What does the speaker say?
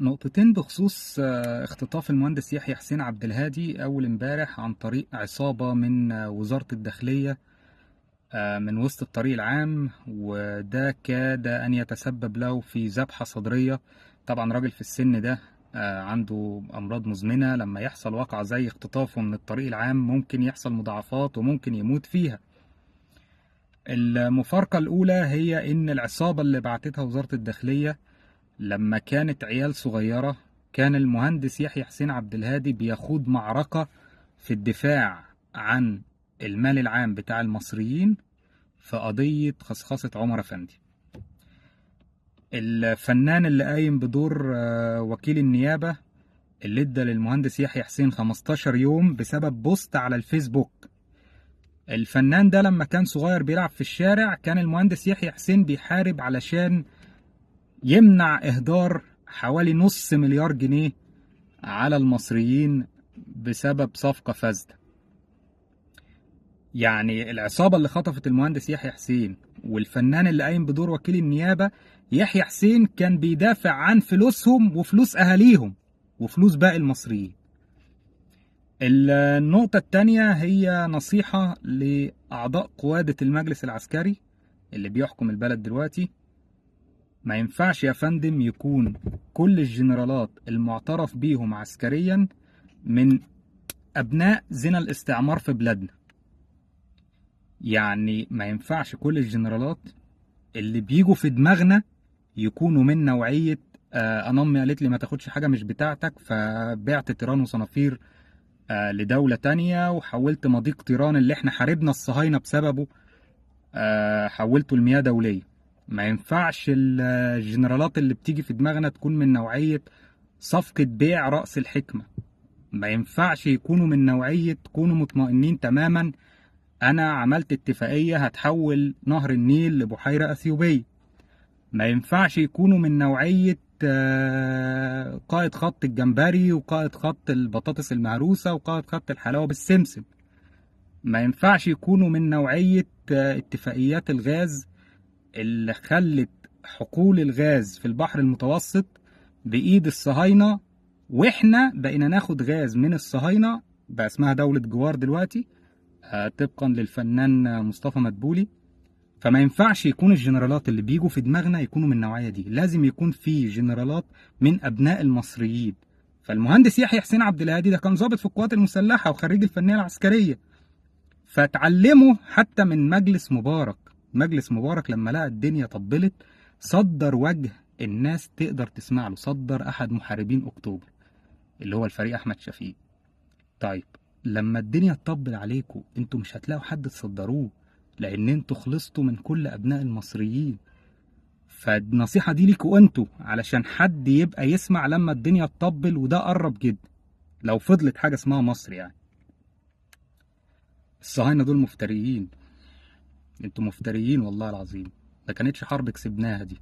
نقطتين بخصوص اختطاف المهندس يحيى حسين عبد الهادي أول امبارح عن طريق عصابة من وزارة الداخلية من وسط الطريق العام، وده كاد أن يتسبب له في ذبحة صدرية. طبعا راجل في السن ده عنده أمراض مزمنة، لما يحصل واقعة زي اختطافه من الطريق العام ممكن يحصل مضاعفات وممكن يموت فيها. المفارقة الأولى هي إن العصابة اللي بعتتها وزارة الداخلية لما كانت عيال صغيرة كان المهندس يحيى حسين عبد الهادي بيخوض معركة في الدفاع عن المال العام بتاع المصريين في قضية خصخصة عمر أفندي. الفنان اللي قايم بدور وكيل النيابة اللي ادى للمهندس يحيى حسين 15 يوم بسبب بوست على الفيسبوك. الفنان ده لما كان صغير بيلعب في الشارع كان المهندس يحيى حسين بيحارب علشان يمنع إهدار حوالي 500 مليار جنيه على المصريين بسبب صفقة فاسدة. يعني العصابة اللي خطفت المهندس يحيى حسين والفنان اللي قايم بدور وكيل النيابة يحيى حسين كان بيدافع عن فلوسهم وفلوس أهاليهم وفلوس باقي المصريين. النقطة التانية هي نصيحة لأعضاء قوادة المجلس العسكري اللي بيحكم البلد دلوقتي. ما ينفعش يا فندم يكون كل الجنرالات المعترف بيهم عسكريا من أبناء زنا الاستعمار في بلادنا. يعني ما ينفعش كل الجنرالات اللي بيجوا في دماغنا يكونوا من نوعية أنا أمي قالت لي ما تاخدش حاجة مش بتاعتك فبعت تيران وصنافير لدولة تانية، وحولت مضيق تيران اللي احنا حاربنا الصهاينة بسببه حولته لمياه دولية. ما ينفعش الجنرالات اللي بتيجي في دماغنا تكون من نوعية صفقة بيع رأس الحكمة. ما ينفعش يكونوا من نوعية تكونوا مطمئنين تماما أنا عملت اتفاقية هتحول نهر النيل لبحيرة أثيوبية. ما ينفعش يكونوا من نوعية قائد خط الجمبري وقائد خط البطاطس المهروسة وقائد خط الحلاوة بالسمسم. ما ينفعش يكونوا من نوعية اتفاقيات الغاز اللي خلت حقول الغاز في البحر المتوسط بإيد الصهاينة، وإحنا بقينا ناخد غاز من الصهاينة، بقى اسمها دولة جوار دلوقتي طبقا للفنان مصطفى مدبولي. فما ينفعش يكون الجنرالات اللي بيجوا في دماغنا يكونوا من النوعية دي، لازم يكون في جنرالات من أبناء المصريين. فالمهندس يحيى حسين عبد الهادي ده كان ضابط في القوات المسلحة وخريج الفنية العسكرية، فتعلموا حتى من مجلس مبارك. مجلس مبارك لما لقى الدنيا طبلت صدر وجه الناس تقدر تسمع له، صدر أحد محاربين أكتوبر اللي هو الفريق أحمد شفيق. طيب لما الدنيا تطبل عليكم انتوا مش هتلاقوا حد تصدروه، لأن انتوا خلصتوا من كل أبناء المصريين. فالنصيحة دي ليكوا انتوا علشان حد يبقى يسمع لما الدنيا تطبل، وده قرب جدا لو فضلت حاجة اسمها مصر. يعني الصهاينة دول مفتريين، انتوا مفتريين والله العظيم. ما كانتش حرب كسبناها دي.